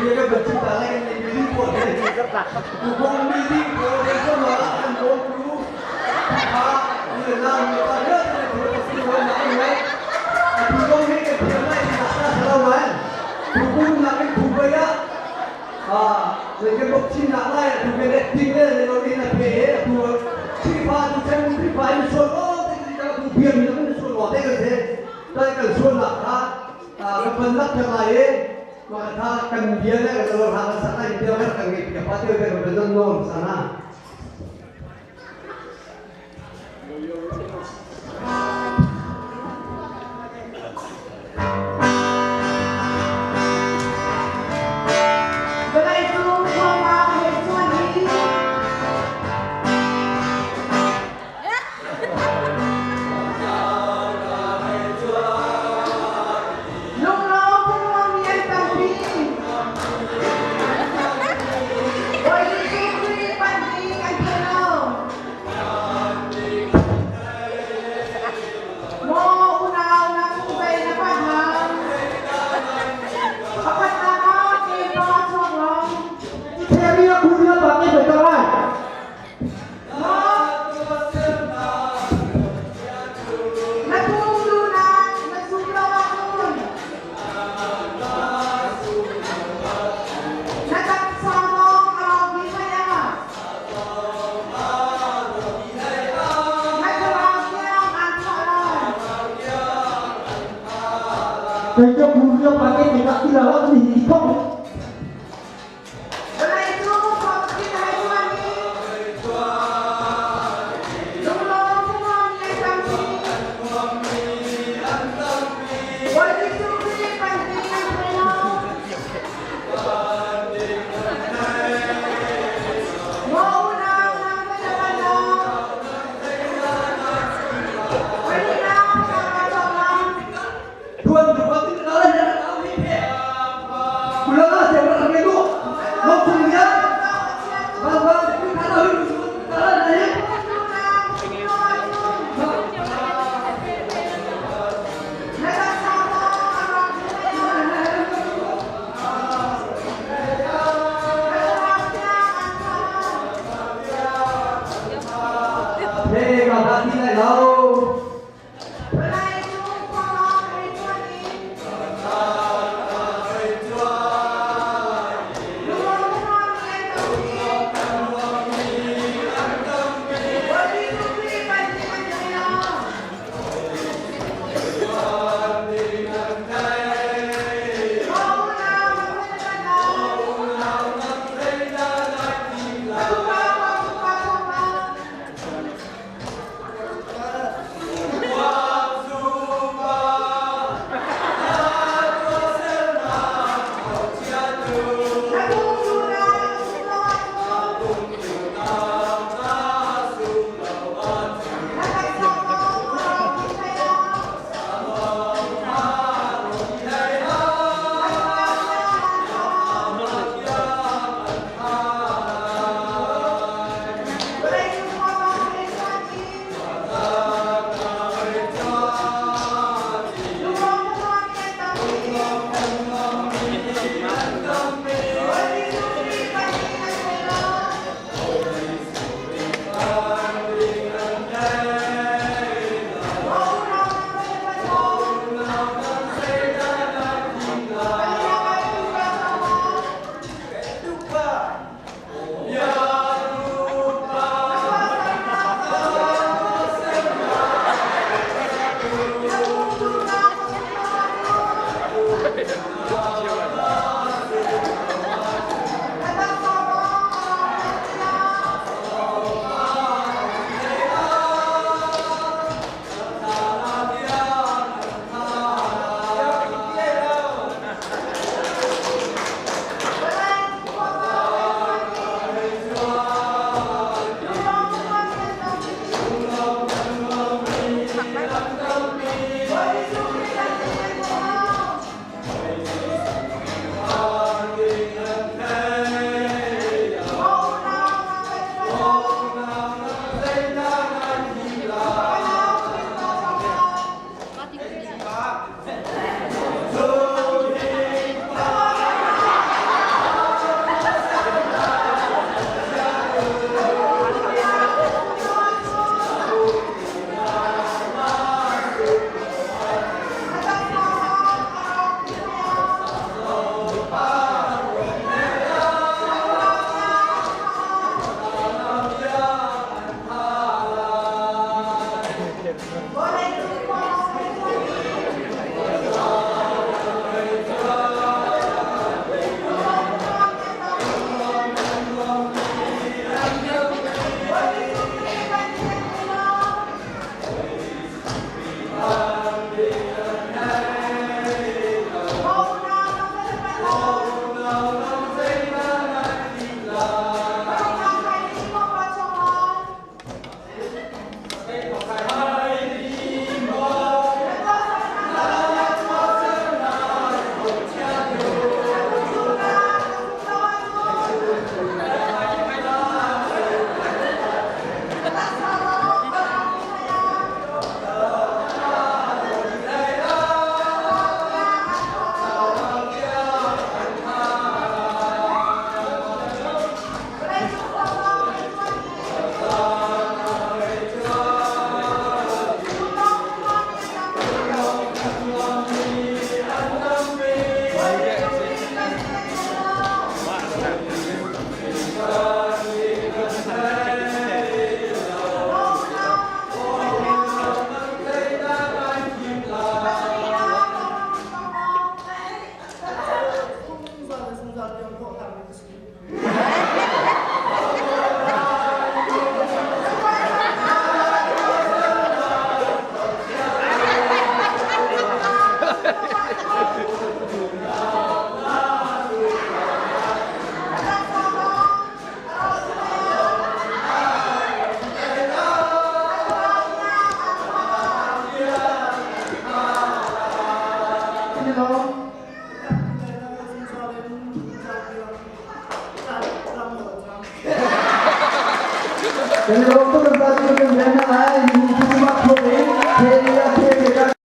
bia kan van chim ta lai kan nei mi pawl he tu kong meeting pawl kan tuah ma kan bawm tu kha nu le nau nu le pa vialte le thil ka si lo na an ngai atu kong hi kan thiam lai ti nak ta lo man tu kum nak in phu bai ah ah kan bok chin nak lai tu ke le ting le le lo in a phe tu Khrihfa tu chan Khrihfa in sual lo te ka tu biam in sual lo te kan se kan kan sual nak kha kan pan nak thar lai e mah kha kan bia le kan lo hang sa lai bia kan kan ngai bia pa te kan kan zon non sana. Vawleicung khuama hei cuan i lunglawm phungmang mi an tampi. Bawi Jesuh Khrih panh ding an thei lo. Kan i lawm. Kan i lawm tuk kan pa cu kan rian na lai.